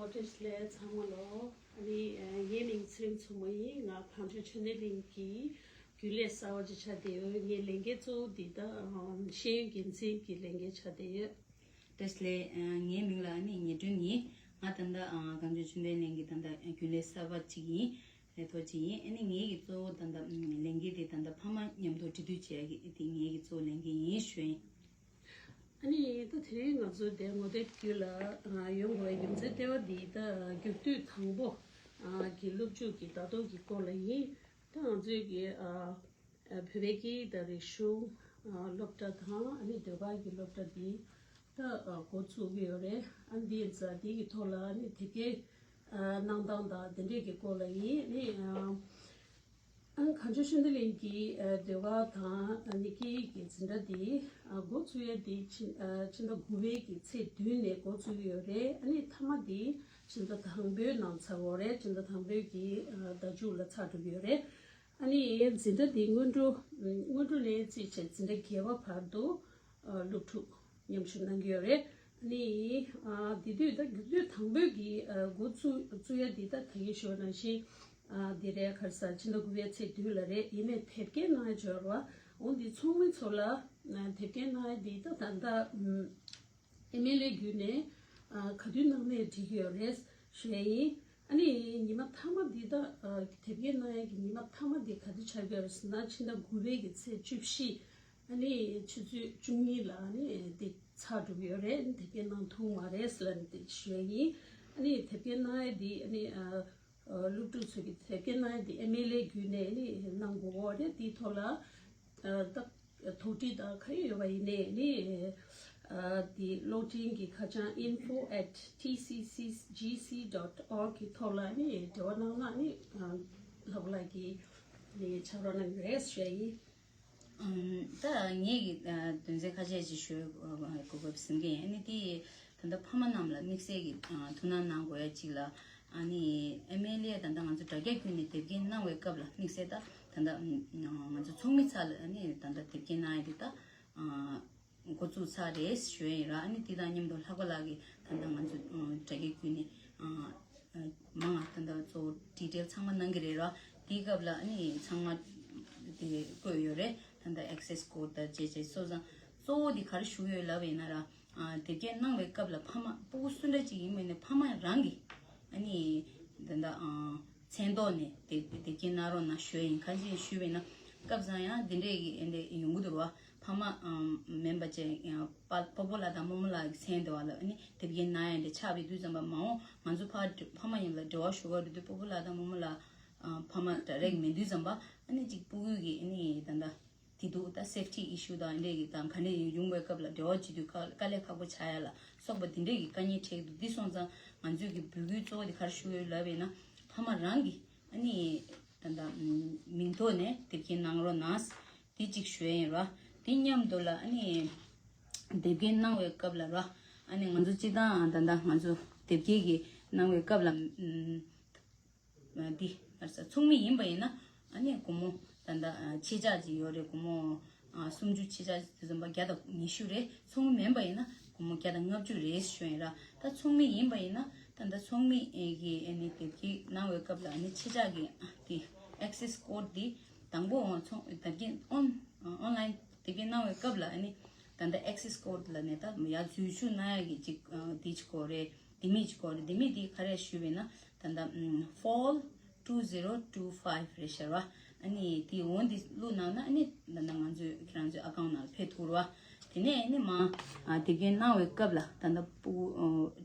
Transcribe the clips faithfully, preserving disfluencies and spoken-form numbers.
བཀྲ་ཤིས་བདེ་ལེགས་ཚང་མ་ལོ། ཨ་ནི་ཨ་ངའི་མིང་ཚེ་རིང་མཚོ་མོ་ཡིན། ང་གངས་ལྗོངས་ཆོས་ལྡན་གླིང་གི་རྒྱུན་ལས་གསར་བ་ཅིག་ཆགས་བསྡད་ཡོད། ངའི་ལས་འགན་གཙོ་བོ་འདི་ད་ཨ་ཤེས་ཡོན་འགན་འཛིན་གྱི་ལས་འགན་ཆགས་བསྡད་ཡོད། བཀྲ་ཤིས་བདེ་ལེགས། ཨ་ངའི་མིང་ལ་ཨ་ནི་ཉི་སྒྲོན་ཡིན། ང་ད་ལྟ་ཨ་གངས་ལྗོངས་ཆོས་ལྡན་གླིང་གི་ད་ལྟ་རྒྱུན་ལས་གསར་བ་ཅིག་ཡིན། ལས་ཐོག་ཅིག་ཡིན། ཨ་ནི་ངའི་གི་གཙོ་བོ་ད་ལྟ་ཨ་ལས་འགན་དེ་ད་ལྟ་ཕ་མ་མཉམ་དུ་འབྲེལ་མཐུད་བྱེད་ཡ་གི་དེ་ངའི་གི་གཙོ་བོ་ལས་འགན་ཡིན་ཞུ་ཡིན། ཨ་ནི་ད་དེ་རིང་ང་ཚོ་འདིར་ངོ་དེབ་བརྒྱུད་ལ་ཨ་ཡོང་དགོས་པའི་རྒྱུ་མཚན་ལྟེ་བ་འདི་ད་རྒྱུགས་དུས་དང་པོ་ཨ་གི་སློབ་ཕྲུག་གི་ཟླ་གཏོགས་ཀྱི་སྐོར་ལ་ཡིན། ད་ང་ཚོའི་གི་ཨ་ཨ་བོད་པའི་སྐད་ཡིག་དང་རིག་གཞུང་ཨ་སློབ་གྲྭ་དང་ཨ་ནི་ཟློས་གར་གྱི་སློབ་གྲྭ་འདི་ད་ཨ་འགོ་བཙུགས་ཀྱི་ཡོད་རེད། ཨ་འདི་ཡིན་ཙང་འདི་གི་ཐོག་ལ་ཨ་ནི་དེབ་སྐྱེལ་ཨ་གནང་སྟངས་དང་དེ་འདྲས་ཀྱི་སྐོར་ལ་ཡིན། ཨ་ནི་ཨ་ཨ་གངས་ལྗོངས་ཆོས་ལྡན་གླིང་གི་ཨ་ཟློས་གར་དང་ཨ་ནི་སྐད་ཡིག་གི་འཛིན་གྲྭ་འདི་ཨ་འགོ་བཙུགས་ཡ་འདི་ཕྱི་ཨ་ཕྱི་ཟླ་དགུ་པའི་གི་ཚེས་བདུན་ནས་འགོ་བཙུགས་ཀྱི་ཡོད་རེད། ཨ་ནི་མཐའ་མ་འདི་ཕྱི་ཟླ་དང་པོའི་ནང་ཚར་ཡོད་རེད། ཕྱི་ཟླ་དང་པོའི་གི་ཨ་ཟླ་མཇུག་ལ་ཚར་འགྲོ་གི་ཡོད་རེད། ཨ་ནི་འཛིན་གྲྭ་འདི་སྔོན་འགྲོ་སྔོན་འགྲོ་ནས་བརྩིས་བྱས་འཛིན་གྲྭ་བརྒྱད་པ་བར་དུ་ཨ་སློབ་ཕྲུག་མཉམ་ཞུགས་གནང་གི་ཡོད་རེད། ཨ་ནི་ཨ་དེ་དུས་ད་རྒྱུགས་དུས་དང་པོའི་གི་ཨ་འགོ་བཙུགས་བཙུགས་ཡ་འདི་ད་ད་གིན་ཞུས་པ་ནང་བཞིན་ཨ་འདི་རེད། ག་རེ་ཟེར། ཕྱི་ཟླ་དགུ་པའི་ཚེས་བདུན་ལ་རེད། ཡིན་ནའི་དེབ་སྐྱེལ་གནང་ཡ་འབྱོར་བ་འོ་འདི་ཚོགས་མི་ཚོ་ལ་ཨ་དེབ་སྐྱེལ་གནང་ཡ་འདི་ད་ད་ལྟ་ཨམ་ཨེ་མེལ་ཨེ་བརྒྱུད་ནས་ཨ་ག་དུས་གནང་ནའི་འགྲིག་གི་ཡོད་རེད་ཞུ་ཡ་ཡིན། ཨ་ནི་ཉི་མ་མཐའ་མ་འདི་ད་ཨ་དེབ་སྐྱེལ་གནང་ཡ་གི་ཉི་མ་མཐའ་མ་འདི་ག་དུས་ཆགས་ཀྱི་ཡོད་རེད་ཟེར་ན་ཕྱི་ཟླ་དགུ་པའི་གི་ཚེས་བཅུ་བཞི། ཨ་ནི་ཆུ་ཚོད་བཅུ་གཉིས་ལ་ཨ་ནི་འདི་ཚར་འགྲོ་གི་ཡོད་རེད། དེབ་སྐྱེལ་གནང་ཐུབ་མ་རེད་ཟེར་ལབ་ནས་དེ་ཞུ་ཡ་ཡིན། ཨ་ནི་དེབ་སྐྱེལ་གནང་ཡ་འདི་ཨ་ནི་ཨ་ཨ་སློབ་ཕྲུག་ཚོ་གི་དེབ་སྐྱེལ་གནང་ཡ་འདི་ཨེ་མེལ་ཨེ་བརྒྱུད་ནས་ཨ་ནི་གནང་དགོས་རེད། དེའི་ཐོག་ལ་ཨ་ད་དོགས་འདྲི་དང་ག་རེ་ཡོད་པ་ཡིན་ནའི་ཨ་ནི་ཨ་དེ་གློག་འཕྲིན་གྱི་ཁ་བྱང་info at T C C G C dot org གི་ཐོག་ལ་ཨ་ནི་འབྲེལ་བ་གནང་ན་ཨ་ནི་ཨ་ལྷག་པ་ལགས་ཀྱིས་ཨ་ནི་ཕྱག་རོགས་གནང་གི་རེད་ཞུ་ཡ་ཡིན། ཨམ། ད་ངས་ཀྱི་ཨ་དོན་ཚན་ཁ་ཤས་ཤིག་ཞུ་དགོས་པ་བཟུང་གི་ཡིན། ཨ་ནི་དེ་ད་ལྟ་ཕ་མ་རྣམས་ལ་དམིགས་བསལ་གྱི་ཨ་ཐུགས་སྣང་གནང་དགོས་ཡ་གཅིག་ལ། ཨ་ནི་ཨེ་མེལ་ཨེ་ད་ལྟ་ང་ཚོ་དྲ་རྒྱ་བརྒྱུད་ནས་དེབ་སྐྱེལ་གནང་བའི་སྐབས་ལ་དམིགས་བསལ་ད་ད་ལྟ་ང་ཚོ་ཚོགས་མི་ཚོ་ལ་ཨ་ནི་ད་ལྟ་དེབ་སྐྱེལ་གནང་ཡ་དེ་ད་ཨ་འགོ་བཙུགས་ཚར་རེད་ཞུ་ཡ་ཡིན་ར། ཨ་ནི་དེ་དང་མཉམ་དུ་ལྷག་པ་ལགས་ཀྱིས་ད་ལྟ་ང་ཚོ་ཨ་དྲ་རྒྱ་བརྒྱུད་ནས་ཨ་མང་ང་ད་ལྟ་གཙོ་བོ་ཌི་ཊེལ་ཚང་མ་གནང་གི་རེད་ར། དེའི་སྐབས་ལ་ཨ་ནི་ཚང་མ་དེ་བཀོད་ཡོད་རེད། ད་ལྟ་ཨེག་སེས་ཀོཌ་དང་བཅས་བཅས་སོ་སོ་གཙོ་བོ་དེ་ག་རེ་ཞུ་གི་ཡོད་ལབ་པ་ཡིན་ན་ར། ཨ་དེབ་སྐྱེལ་གནང་བའི་སྐབས་ལ་ཕ་མ་སྤུ་གུ་སུ་འདྲ་ཅིག་ཡིན་པ་ཡིན་ནའི་ཕ་མ་རང་གིས་ཨ་ནི་ད་ལྟ་ཨ་མཚན་ཐོག་ནས་དེ་དེབ་སྐྱེལ་གནང་རོགས་གནང་ཞུ་ཡ་ཡིན། གང་ཅི་ཞུས་པ་ཡིན་ན་སྐབས་སང་ཡང་དེ་འདྲས་ཀྱི་ཨེ་འདྲས་ཡོང་གི་འདུག་ར། ཕ་མ་ཨ་མིན་པ་བཅས་ཡང་པ་པ་ཕོ་ལགས་དང་རྨོ་མོ་ལགས་ཀྱི་མཚན་དེ་བ་ལ་ཨ་ནི་དེབ་སྐྱེལ་གནང་ཡ་འདྲ་ཆགས་པའི་དུས་ཙམ་པ་མ་འོངས་ང་ཚོ་ཕ་ཕ་མ་ཡིན་ལ་འབྲེལ་བ་ཞུ་ག་འགྲོ་དུས་པ་ཕོ་ལགས་དང་རྨོ་མོ་ལགས་ཨ་ཕ་མ་ཌའི་རེག་མེད་དུས་ཙམ་པ་ཨ་ནི་གཅིག་སྤུ་གུ་གི་ཨ་ནི་ད་ལྟ་དེ་འདུག་ད་སེབ་ཊི་ཨི་ཤུ་དང་ཨ་འདྲས་ཀྱི་དང་ག་འདྲས་ཡོང་བའི་སྐབས་ལ་འབྲེལ་བ་བྱེད་དུས་དཀའ་དཀའ་ལས་ཁག་པོ་ཆགས་ཡ་ལ་སོགས་པ་དེ་འདྲས་ཀྱི་དཀའ་ངལ་འཕྲད་ཀྱི་འདུག་འདི་སོང་ཙང་ང་ཚོས་ཀྱི་འབོད་སྐུལ་གཙོ་བོ་དེ་ག་རེ་ཞུ་གི་ཡོད་ལབ་པ་ཡིན་ན་ཕ་མ་རང་གིས་ཨ་ནི་ད་ལྟ་མིང་ཐོག་ནས་དེབ་སྐྱེལ་གནང་རོགས་གནང་། དེ་གཅིག་ཞུ་ཡ་ཡིན་ར། དེ་མཉམ་དུ་ལ་ཨ་ནི་དེབ་སྐྱེལ་གནང་བའི་སྐབས་ལ་ར། ཨ་ནི་ང་ཚོ་སྤྱིར་བཏང་ད་ལྟ་ང་ཚོ་དེབ་སྐྱེལ་གྱི་གནང་བའི་སྐབས་ལ་ཨམ་འདི་ཨ་ཚོགས་མི་ཡིན་པ་ཡིན་ན་ཨ་ནི་སྒོར་མོ་ད་ལྟ་ཨ་ཕྱེད་བཅག་ཅིག་ཡོད་རེད། སྒོར་མོ་ཨ་སུམ་ཅུ་ཕྱེད་བཅག་ཅིག་དེ་ཙམ་པ་བརྒྱ་དང་ཉི་ཤུ་རེད། ཚོགས་མི་མིན་པ་ཡིན་ན་སྒོར་མོ་བརྒྱ་དང་ལྔ་བཅུ་རེད་ཞུ་ཡིན་ར། ད་ཚོགས་མི་ཡིན་པ་ཡིན་ན་ད་ལྟ་ཚོགས་མི་གི་ཨ་ནི་དེབ་སྐྱེལ་གནང་བའི་སྐབས་ལ་ཨ་ནི་ཕྱེད་བཅག་གི་དེ་ཨེག་སེས་ཀོཌ་དེ་དང་པོ་ཚོགས་དེབ་སྐྱེལ་ཨོན་ཨོན་ལ་ཡིན་དེབ་སྐྱེལ་གནང་བའི་སྐབས་ལ་ཨ་ནི་ད་ལྟ་ཨེག་སེས་ཀོཌ་ལ་ནས་ད་ཡར་འཛུལ་ཞུགས་གནང་ཡ་གི་ཅིག་དེ་ཅིག་དགོས་རེད། དེ་མིག་ཅིག་དགོས་རེད། དེ་མིག་དེ་ག་རེ་ཞུས་པ་ཡིན་ན་ད་ལྟ་ཕོལ་two zero two five རེད་ཤག་ར། ཨ་ནི་དེ་འོ་འདི་བླུགས་གནང་ན་ཨ་ནི་ད་ལྟ་ང་ཚོས་ཁྱེད་རང་ཚོའི་ཨ་ཀའུན་ནང་ཕེབས་ཐུབ་ར། དེ་ནས་ཨ་ནི་མ་ཨ་དེབ་སྐྱེལ་གནང་བའི་སྐབས་ལ་ད་ལྟ་སྤུ་ཨ་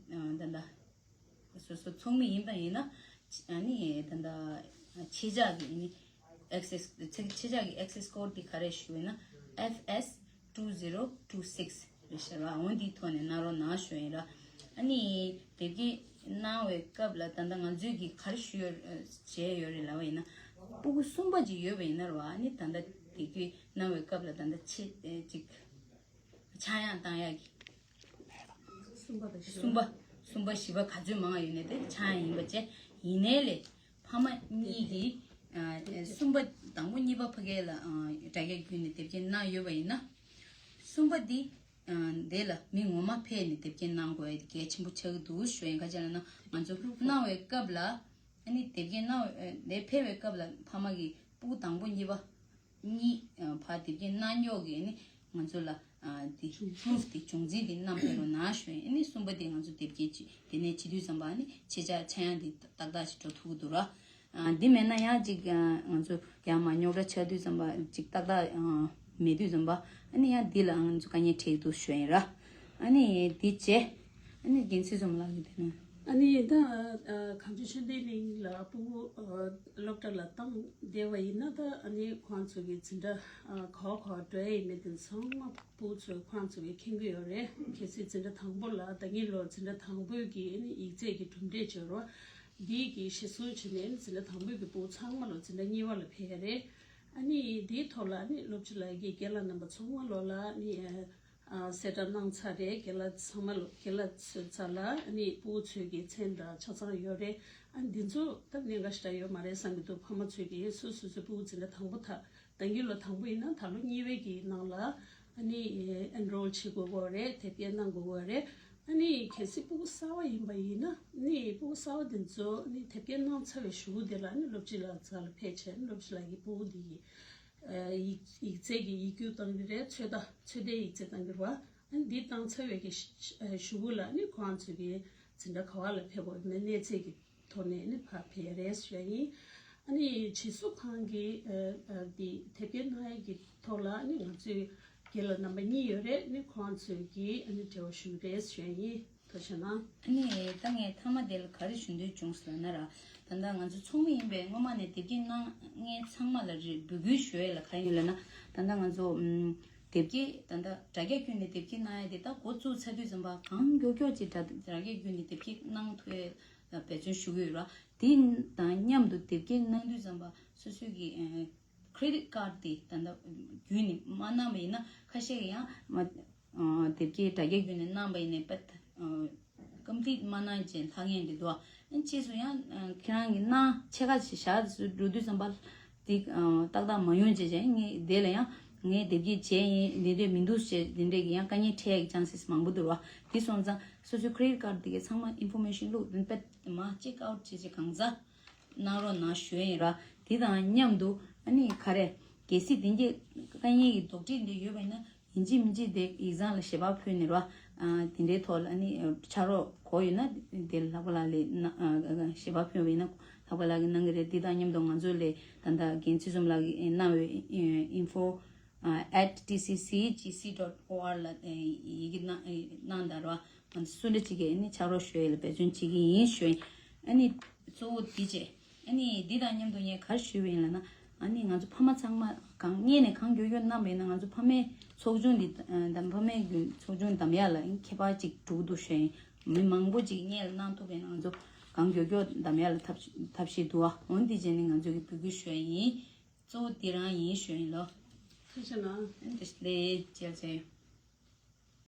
ད་ལྟ་སོ་སོ་ཚོགས་མི་ཡིན་པ་ཡིན་ན་ཨ་ནི་ད་ལྟ་ཕྱེད་བཅག་གི་ཨ་ནི་ཨེག་སེས་ཕྱེད་བཅག་གི་ཨེག་སེས་ཀོཌ་དེ་ག་རེ་ཞུས་པ་ཡིན་ན་ཨེཕ་ཨེས་two zero two six རེད་ཤག་ར། འོ་འདིའི་ཐོག་ནས་གནང་རོགས་གནང་ཞུ་ཡིན་ར། ཨ་ནི་དེབ་སྐྱེལ་གནང་བའི་སྐབས་ལ་ད་ལྟ་ང་ཚོས་ཀྱི་ག་རེ་ཞུ་ཡོད་བྱས་ཡོད་རེད་ལབ་པ་ཡིན་ན་སྤུ་གུ་གསུམ་པ་ཅིག་ཡོད་པ་ཡིན་ན་ར་བ། ཨ་ནི་ད་ལྟ་དེབ་སྐྱེལ་གནང་བའི་སྐབས་ལ་ད་ལྟ་ཆེ་ཅིག་ཆག་ཡང་བཏང་ཡག་གི་གསུམ་པ་དང་བཞི་པ། གསུམ་པ་གསུམ་པ་བཞི་པ་ག་ཚོད་མང་ཡོད་ནའི་དེ་ཆག་ཡང་ཡིན་པ་བྱས་ཡིན་ནའི་ལས་ཕ་མ་གཉིས་ཀྱིས་ཨ་གསུམ་པ་དང་པོ་གཉིས་པ་ཕ་གི་ལ་ཨ་དྲ་རྒྱ་བརྒྱུད་ནས་དེབ་སྐྱེལ་གནང་ཡོད་པ་ཡིན་ན་གསུམ་པ་འདི་ དེ་ལ་མི་ངོ་མ་ཕེབས་ནས་དེབ་སྐྱེལ་གནང་དགོས་ཡ་དེ་གལ་ཆེན་པོ་ཆགས་ཀྱི་འདུག་ཞུ་ཡིན། ཁ་ཅིག་ལ་ན་ང་ཚོ་གནང་བའི་སྐབས་ལ་ཨ་ནི་དེབ་སྐྱེལ་གནང་བའི་དེ་ཕེབས་པའི་སྐབས་ལ་ཕ་མ་གིས་ཕྲུ་གུ་དང་པོ་གཉིས་པ་གཉིས་ཕར་དེབ་སྐྱེལ་གནང་མགྱོགས་ཀྱི་ཨ་ནི་ང་ཚོ་ལ་དེ་proof་དེ་བྱུང་འཛིན་དེ་བསྣམས་ཕེབས་རོགས་གནང་ཞུ་ཡིན། ཨ་ནི་གསུམ་པ་དེ་ང་ཚོ་དེབ་སྐྱེལ་ཅིག་དེ་ནས་བྱེད་དུས་ཙམ་པ་ཨ་ནི་ཆེད་ཆ་ཆ་ཡང་དེ་ཏག་ཏག་ཅིག་འགྲོ་ཐུབ་ཀྱི་འདུག་ར། འདི་མེད་ན་ཡང་ཅིག་ང་ཚོ་ཡང་མ་རྙོག་དྲ་ཆགས་དུས་ཙམ་པ་ཅིག་ཏག་ཏག་མེད་དུས་ཙམ་པ་ཨ་ནི་ཡང་འདི་ལ་ང་ཚོ་དཀའ་ངལ་འཕྲད་འདུག་ཞུ་ཡིན་ར། ཨ་ནི་འདི་བྱས་ཨ་ནི་འགན་འཛིན་ཚོ་ལགས་ཀྱི་དེ་ན། ཨ་ནི་ད་གངས་ལྗོངས་ཤེས་ལྡན་གླིང་ལ་ཕྲུ་གུ་སློབ་གྲྭ་ལ་བཏང་བསྡད་པ་ཡིན་ན་ད་ཨ་ནི་ཁོང་ཚོ་གི་འཛིན་གྲྭ་ག་བ་ག་བ་འགྲོ་ཡ་ཡིན་མེད་དེ་ཚང་མ་ཕྲུ་གུ་ཚོས་ཁོང་ཚོ་གི་མཁྱེན་གྱི་ཡོད་རེད། གལ་སྲིད་འཛིན་གྲྭ་དང་པོ་ལ་ད་གིན་ལོ་འཛིན་གྲྭ་དང་པོའི་གི་ཨ་ནི་ཡིག་ཚད་ཀྱི་གྲུབ་འབྲས་འབྱོར་བ་འདི་གི་གཞི་བཟུང་བྱས་ནས་ཨ་ནི་འཛིན་གྲྭ་དང་པོའི་གི་ཕྲུ་གུ་ཚང་མ་ལོ་འཛིན་གྲྭ་གཉིས་པ་ལ་ཕེབས་ཡ་རེད། ཨ་ནི་དེའི་ཐོག་ལ་ཨ་ནི་སློབ་སྤྱི་ལགས་ཀྱིས་རྒན་ལགས་རྣམ་པ་ཚང་མ་ལོ་ལ་ཨ་ནི་ཨ་གསལ་བསྒྲགས་གནང་ཚར་རེད། རྒན་ལགས་ཚང་མ་ལོ་རྒན་ལགས་ཚོའི་རྩ་ལ་ཨ་ནི་ཕྲུ་གུ་ཚོའི་གི་མཚན་དང་ཆ་ཚང་ཡོད་རེད། ཨ་ནི་འདི་ཚོ་ད་གནད་འགག་ཞེ་དྲག་ཡོད་མ་རེད་བསམ་གྱི་འདུག་ཕ་མ་ཚོས་གི་སོ་སོ་སོའི་ཕྲུ་གུ་འཛིན་གྲྭ་དང་པོ་ད་ད་གིན་ལོ་དང་པོ་ཡིན་ན་ད་ལོ་གཉིས་པའི་གི་ནང་ལ་ཨ་ནི་ཨེན་རོལ་བྱེད་དགོས་ཀྱི་རེད། དེབ་སྐྱེལ་གནང་དགོས་ཀྱི་རེད། ཨ་ནི་གལ་སྲིད་ཕྲུ་གུ་གསར་པ་ཡིན་པ་ཡིན་ན་ཨ་ནི་ཕྲུ་གུ་གསར་པ་དེ་ཚོ་ཨ་ནི་དེབ་སྐྱེལ་གནང་ཚར་བའི་གཞུག་གུ་དེ་ལ་ཨ་ནི་སློབ་སྤྱི་ལགས་རྩ་ལ་ཕེབས་བྱས་ཨ་ནི་སློབ་སྤྱི་ལགས་ཀྱིས་ཕྲུ་གུ་དེ་གི་ཨ་ཡིག་ཡིག་ཚད་ཀྱི་ཡིག་རྒྱུགས་གཏང་གི་རེད། ཚོད་ལྟ་ཚོད་ལྟའི་ཡིག་ཚད་གཏང་གི་རེད་བ། ཨ་ནི་འདི་བཏང་ཚར་བའི་གི་གཞུག་གུ་ལ་ཨ་ནི་ཁོང་ཚོ་གི་འཛིན་གྲྭ་ག་བ་ལ་ཕེབས་དགོས་ཡིན་མིན་གནས་ཚད་ཀྱི་ཐོག་ནས་ནི་ཕར་ཕེབས་རེད་ཞུ་ཡ་ཡིན། ཨ་ནི་བྱེད་སྲོལ་ཁང་གི་ཨ་ཨ་འདི་དེབ་སྐྱེལ་གནང་ཡ་གི་ཐོག་ལ་ཨ་ནི་ང་ཚོའི་རྒན་ལགས་རྣམ་པ་གཉིས་ཡོད་རེད། ཨ་ནི་ཁོང་ཚོས་ཀྱིས་ཨ་ནི་འབྲེལ་བ་ཞུ་གི་རེད་ཞུ་ཡ་ཡིན། ཐུགས་རྗེ་གནང་། ཨ་ནི་ད་ངས་མཐའ་མ་དེ་ལ་ག་རེ་ཞུ་འདོད་བྱུང་ཟེར་ན་ར། ད་ལྟ་ང་ཚོ་ཚོགས་མི་ཡིན་པས་སྔོན་མ་ནས་དེབ་སྐྱེལ་གནང་མཁན་ཚང་མ་ལ་རེ་འབོད་སྐུལ་ཞུ་ཡ་ལ་ག་ཡིན་ལབ་ན། ད་ལྟ་ང་ཚོ་ཨམ་དེབ་སྐྱེལ་ད་ལྟ་དྲ་རྒྱ་བརྒྱུད་ནས་དེབ་སྐྱེལ་གནང་ཡ་དེ་ད་འགོ་བཙུགས་ཚར་དུས་ཙམ་པ་གང་མགྱོགས་མགྱོགས་ཅིག་དྲ་དྲ་རྒྱ་བརྒྱུད་ནས་དེབ་སྐྱེལ་གནང་ཐུབ་ཡ་ལ་འབད་བརྩོན་ཞུ་གི་ཡོད་ར། དེ་དང་མཉམ་དུ་དེབ་སྐྱེལ་གནང་དུས་ཙམ་པ་སོ་སོའི་གི་ཨ་credit card་དེ་ད་ལྟ་བརྒྱུད་ནས་མ་གནང་བ་ཡིན་ན་ཁ་ཤས་ཀྱིས་ཡང་མ་ཨ་དེབ་སྐྱེལ་དྲ་རྒྱ་བརྒྱུད་ནས་གནང་བ་ཡིན་ནའི་པད་ཨ་complete་མ་གནང་བྱས་ལྷག་ཡས་འདི་འདུག་ཨ་ཕྱིས་སུ་ཡང་ཨ་ཁྱེད་རང་གིས་གནང་ཕྱེད་ཀ་ཞིག་བཞག་འགྲོ་དུས་ཙམ་པ་འདི་ཨ་ཏག་ཏག་མ་ཡོང་བྱས་བྱས་ངས་དེ་ལ་ཡང་ངས་དེབ་སྐྱེལ་བྱས་ཡིན་འདི་འདྲས་མི་འདུག་ཞེས་འདི་འདྲས་ཀྱི་ཡང་དཀའ་ངལ་འཕྲད་ཀྱི་chances་མང་པོ་འདུག་བ། དེ་སོང་ཙང་སོ་སོའི་credit card་དེ་གའི་ཚང་མ་information་བླུགས་པད་མ་check out་བྱས་བྱས་གང་ཟག་གནང་རོགས་གནང་ཞུ་ཡིན་ར། དེ་དང་མཉམ་དུ་ཨ་ནི་ག་རེ་གལ་སྲིད་དེ་འདྲའི་དཀའ་ངལ་གྱི་དོགས་འདྲི་འདི་ཡོད་པ་ཡིན་ན་ཡིན་གཅིག་མིན་གཅིག་དེ་ཡིག་ཚང་ལ་ཞལ་པར་ཕུལ་ནས་ར། དེ་འདྲའི་ཐོག་ལ་ཨ་ནི་ཕྱག་རོགས་དགོས་ཡོད་ན་དེ་ལྷག་པ་ལགས་ལ་ཞལ་པར་ཕུལ་བ་ཡིན་ན་ལྷག་པ་ལགས་ཀྱིས་གནང་གི་རེད། དེ་དང་མཉམ་དུ་ང་ཚོ་ལས་ད་ལྟ་རྒན་ཚུལ་ཁྲིམས་ལགས་ཀྱིས་གནང་བའི་info at T C C G C dot O R་ལ་ཡི་གེ་གནང་གནང་དང་ར། ང་ཚོ་སུ་འདྲ་ཅིག་གིས་ཨ་ནི་ཕྱག་རོགས་ཞུ་ཡས་ལ་འབད་བརྩོན་བྱེད་ཀྱི་ཡིན་ཞུ་ཡིན། ཨ་ནི་གཙོ་བོ་འདི་བྱས། ཨ་ནི་འདི་དང་མཉམ་དུ་ངས་ག་རེ་ཞུས་པ་ཡིན་ལབ་ན། ཨ་ནི་ང་ཚོ་ཕ་མ་ཚང་མ་གང་སྔོན་ནས་གང་མགྱོགས་མགྱོགས་གནང་བ་ཡིན་ན་ང་ཚོ་ཕ་མའི་ཚོགས་ཆུང་འདི་དང་ཕ་མའི་ཚོགས་ཆུང་འདམ་ཡག་ལ་ཨ་ནི་ཁྱད་པར་ཅིག་འགྲོ་གི་འདུག་ཞུ་ཡིན། མི་མང་པོ་ཅིག་སྔོན་ལ་གནང་ཐུབ་པ་ཡིན་ན་ང་ཚོ་གང་མགྱོགས་མགྱོགས་འདམ་ཡག་ལ་ཐབས་ཐབས་ཤེས་འདུག་ཨ། འོ་འདི་བྱས་ནས་ང་ཚོ་གི་འབོད་སྐུལ་ཞུ་ཡ་ཡིན། གཙོ་བོ་འདི་རང་ཡིན་ཞུ་ཡིན་ལོ། ཐུགས་རྗེ་གནང་། ཨ་ནི་བདེ་ལེགས་བྱས་བྱས།